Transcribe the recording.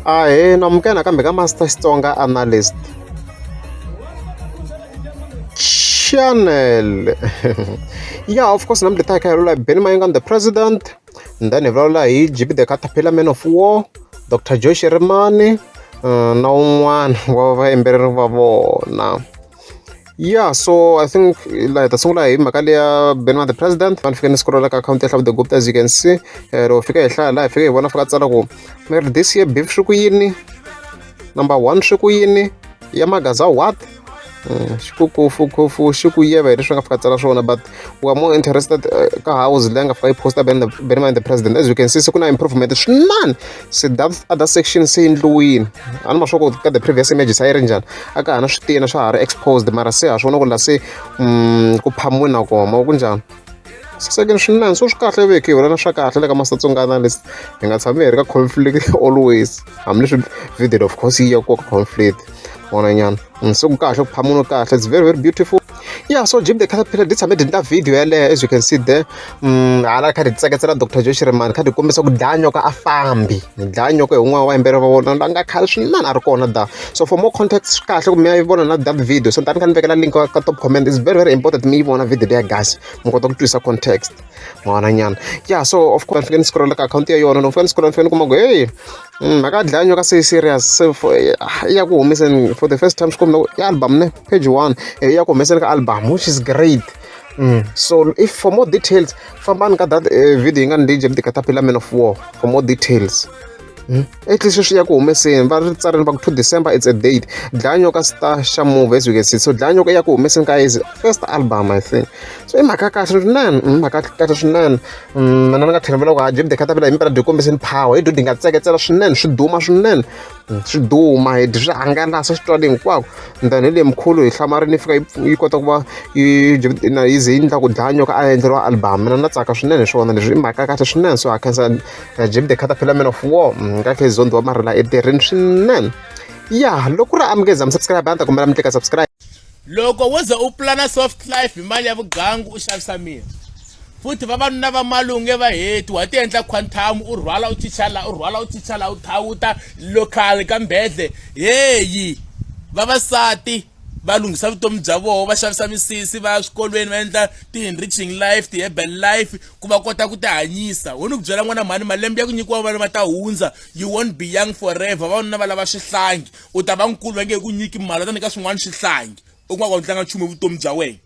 Ahee na amukela nakambe ka Master Xitsonga Analyst Channel. Yeah, of course namuntlha hi ta hi kha hi vulavula hi Benny Mayengani the president, and then hi vulavula hi Jibi the Caterpillar Man of War, Dr Joe Shirimani na wun'wana wa vayimbeleri va vona. Yeah, so I think la hi ta sungula hi mhaka leya Benny the president. Ni fike ni scroll ka akhawunti ya Hlavu the Gupta, as you can see. Loko fika hi hlaya laha, hi fike hi vona fika tsala ku mi ri this year beef swi ku yini, number one swi ku yini, ya magaza what, xi ku kufu kufu xi ku yeva, hi leswi nga fika tsala swona. But we are more interested ka house leyi nga fika yi posta Benny the president. As you can see, se ku na improvement swinene, se that other section se endliwile. A ni ma swa ku ka the previous images a yi ri njhani, a ka ha na switina swa ha ri exposed, mara se ha swi vona ku la se ku phamiwe na kona ma ku njhani, sasekile swinene. So swi kahle veki hi vula na swa kahle le ka Master Tsonga Analyst, hi nga tshami hi ri ka conflict always, hambileswi video of course yi ya ku ka conflict nyana. Se ku kahle, ku phamiwe kahle, it's very very beautiful. Yeah, so Jim the Caterpillar di tshame di endla video yeleyo, as you can see there. Hala kha di tseketsela Dr Joe Shirimani, kha di kombisa ku dlaya nyoka a fambi, dlaya nyoka hi un'wana wa vayimbeleri va vona la nga khale swinene a ri kona da. So for more context, swi kahle ku mi ya yi vona na that video. So ni ta ni kha ni vekela link ka top comment. It's very very important mi yi vona video leya guys, mi kota ku twisisa context mavona nyana. Yeah, so of course ni fike ni scroll ka akhawunti ya yona. Loko fike ni scroll, ni fike ni kuma ku hey, mhaka ya dlaya nyoka se yi serious, se ya ku humeseni for the first time. Swi komba i album ne page one ya ku humeseni ka album, which is great. So if for more details, fambani ka that video yi nga ni DJ the Caterpillar Man of War for more details. At least sweswi ya ku humeseni, va ri tsarini va ku 2 December, it's a date. Dlaya nyoka star xa movie, as you can see. So dlaya nyoka ya ku humeseni ka his first album, I think. So i mhaka ya kahle swinene, mhaka ya kahle swinene. Mina ni nga tlhela vula ku ha Jim the Caterpillar hi mpela byi kombiseni power, hi dude nga tseketsela swinene, swi duma swinene, swi duma hi swi hangalasa swi twale hinkwako. Then hi le mkhulu hi hlamarini, yi fika yi kota ku va yi yi ze yi endla ku dlaya nyoka a endleriwa album. Mina na tsaka swinene hi swona leswi, i mhaka ya kahle swinene. So ha khensa Jim the Caterpillar Man of War ka khe zondi wa marila etirheni swinene. Ya loko ku ri amukeza mi subscribe, a ni ta kombela mi tlika subscribe. Loko wo ze u pulana soft life hi mali ya vugangu, u xavisa miri futhi, vavanuna va mali u nge va heti. Wa ti endla quantum, u rhwala u chicha la, u rhwala u chicha la, u thawuta local ka mbedle heyi. Vavasati va lunghisa vutomi bya vona, va xavisa misisi, va ya swikolweni, va endla ti-enriching life, ti-herbal life, ku va kota ku tihanyisa. Wo ni ku byela n'wana mhani, malembe ya ku nyikiwa vana va ta hundza. You won't be young forever. Vavanuna va lava swihlangi, u ta va nkulu, va nge ku nyiki mali, va ta nyika swin'wana swihlangi, u kuma ku tlanga nchumu vutomi bya wena.